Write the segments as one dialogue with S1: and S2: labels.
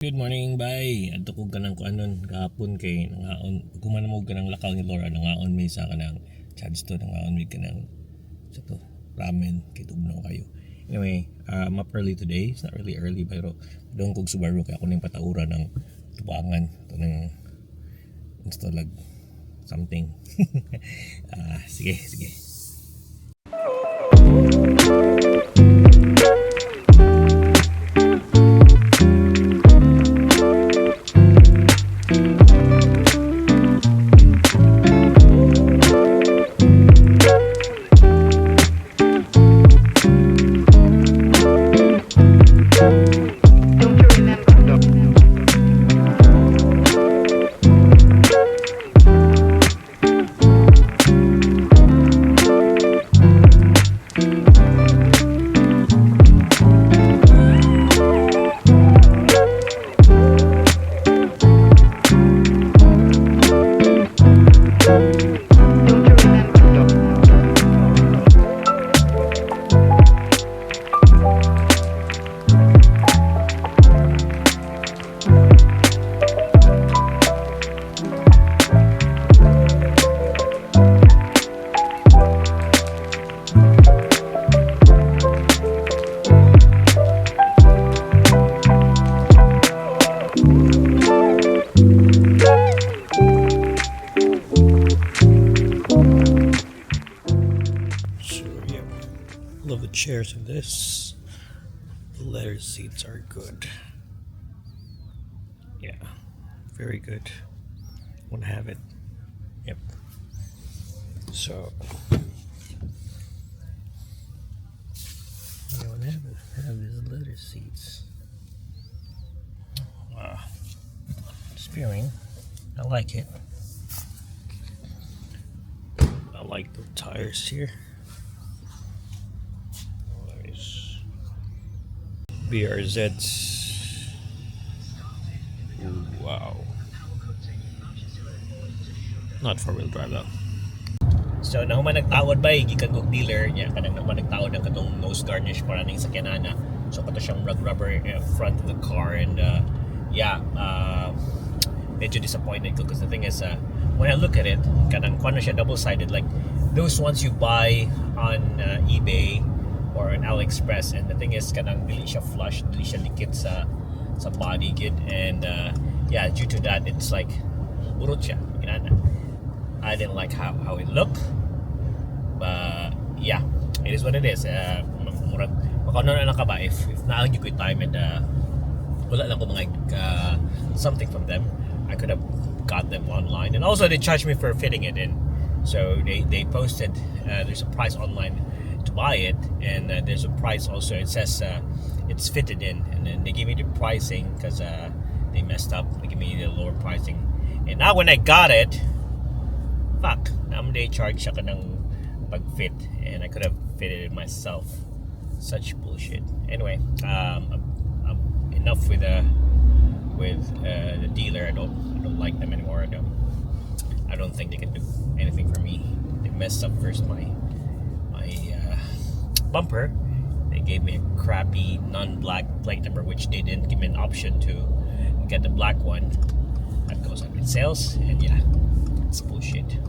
S1: Good morning, bye. Adto ko kanang kuanon gahapon kay nangaon kuman mo kanang lakaw ni Laura, nangaon mi sa kanang Chadstone, nangaon mi kanang sa to ramen kay tugnaw kayo. Anyway, I'm up early today. It's not really early pero doon kog Subaru kay ako ning pataura ng tubangan to ng install something. Ah, sige, sige.
S2: Don't you remember? Don't you remember?
S1: So yeah, love the chairs in this. The leather seats are good. Yeah, very good. Want to have it. Yep. So yeah, want to have these leather seats. Wow. Spearing. I like it. I like the tires here. Nice. BRZs. Ooh, wow. Not four-wheel drive though. So nahuman nagtawad ba gikan kog dealer niya kanang nahuman nagtawad ang katong nose garnish para ning sakyanan. So kato siyang rubber front of the car and yeah, medyo disappointed ko because the thing is, when I look at it, kanang kuan na siya, double-sided like those ones you buy on eBay or on AliExpress, and the thing is kanang dili siya flush, dili siya likit sa body gid, and yeah, due to that it's like burot siya inana. I didn't like how it looked, but yeah, it is what it is. Murag makaano na lang ka ba if naa gyud ko'y time and wala lang ko mga something from them, I could have got them online. And also they charged me for fitting it in. So they posted, there's a price online to buy it, and there's a price also, it says it's fitted in, and then they give me the pricing because they messed up. They give me the lower pricing, and now when I got it, fuck, now they charge siya kanang pag-fit, and I could have fitted it myself. Such bullshit. Anyway, I'm enough with the dealer. I don't like them anymore. I don't think they can do anything for me. They messed up first my bumper. They gave me a crappy non-black plate number, which they didn't give me an option to get the black one. That goes up in sales, and yeah, it's bullshit.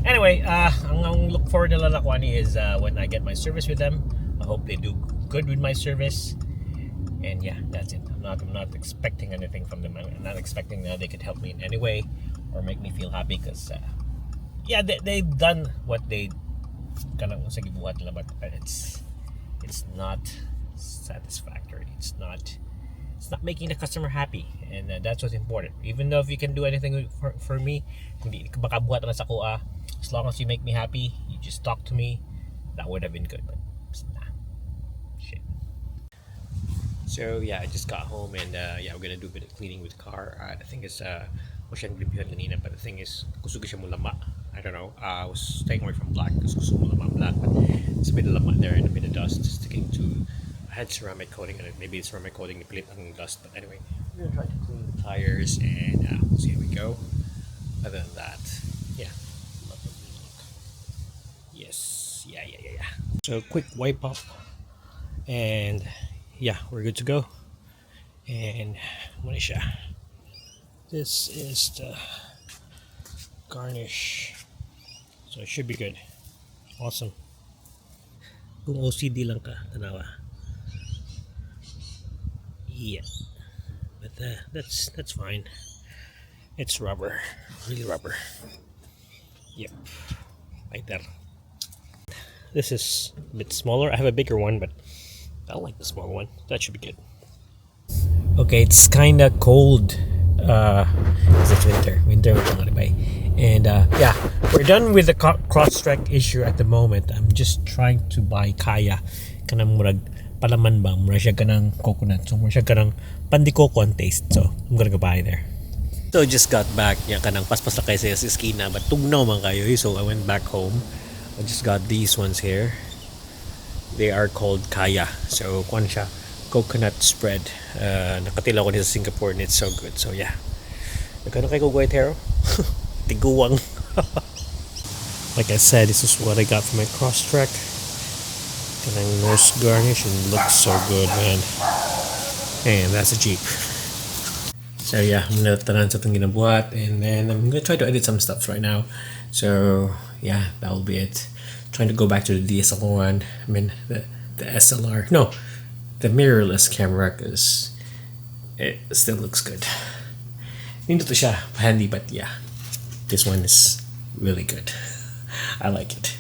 S1: Anyway, ang look forward nila lakwani is when I get my service with them. I hope they do good with my service. And yeah, that's it. I'm not expecting anything from them. I'm not expecting that they could help me in any way or make me feel happy because yeah, they've done what they kanang sa gibuhat nila, but it's not satisfactory. It's not making the customer happy, and that's what's important. Even though if you can do anything for me, kung di ka makabuhat na sa akoa, as long as you make me happy, you just talk to me, that would have been good, but nah, shit. So yeah, I just got home and yeah, we're gonna do a bit of cleaning with the car. The thing is, mo siyang limpyuhan kanina, but the thing is, kusog siya mo lama. I don't know. I was staying away from black because kusog mo lama black, but it's a bit of lama there and a bit of dust sticking to. I had ceramic coating on it. Maybe it's ceramic coating nipilit ang dust, but anyway, we're gonna try to clean the tires and we'll see how we go. Other than that, yeah, lovely look. Yes, yeah. So quick wipe up, and yeah, we're good to go. And mao siya. This is the garnish. So it should be good. Awesome. Kung OCD lang ka, tanawa. Yeah. But that's fine. It's rubber. Really rubber. Yep. Right there. This is a bit smaller. I have a bigger one, but I like the small one. That should be good. Okay, it's kind of cold. 'Cause it's winter. Winter mga bay. And yeah, we're done with the Crosstrek issue at the moment. I'm just trying to buy kaya. Kanang murag palaman ba? Murag siya kanang coconut. So murag siya kanang pan de coco ang taste. So I'm gonna go buy there. So just got back. Ya kanang paspas na kaayo sa eskina, but tugnaw man kaayo eh. So I went back home. I just got these ones here. They are called kaya. So kuan siya, coconut spread. Nakatilaw ko niya sa Singapore and it's so good. So yeah. Nagkano kay ko white hair? Tiguang. Like I said, this is what I got for my Crosstrek. Kanang nose garnish and it looks so good, man. And that's a Jeep. So yeah, I'm gonna tanan sa atong ginabuhat and then I'm gonna try to edit some stuff right now. So yeah, that will be it. Trying to go back to the DSLR one. I mean the SLR. No, the mirrorless camera because it still looks good. Nindot to siya handy, but yeah, this one is really good. I like it.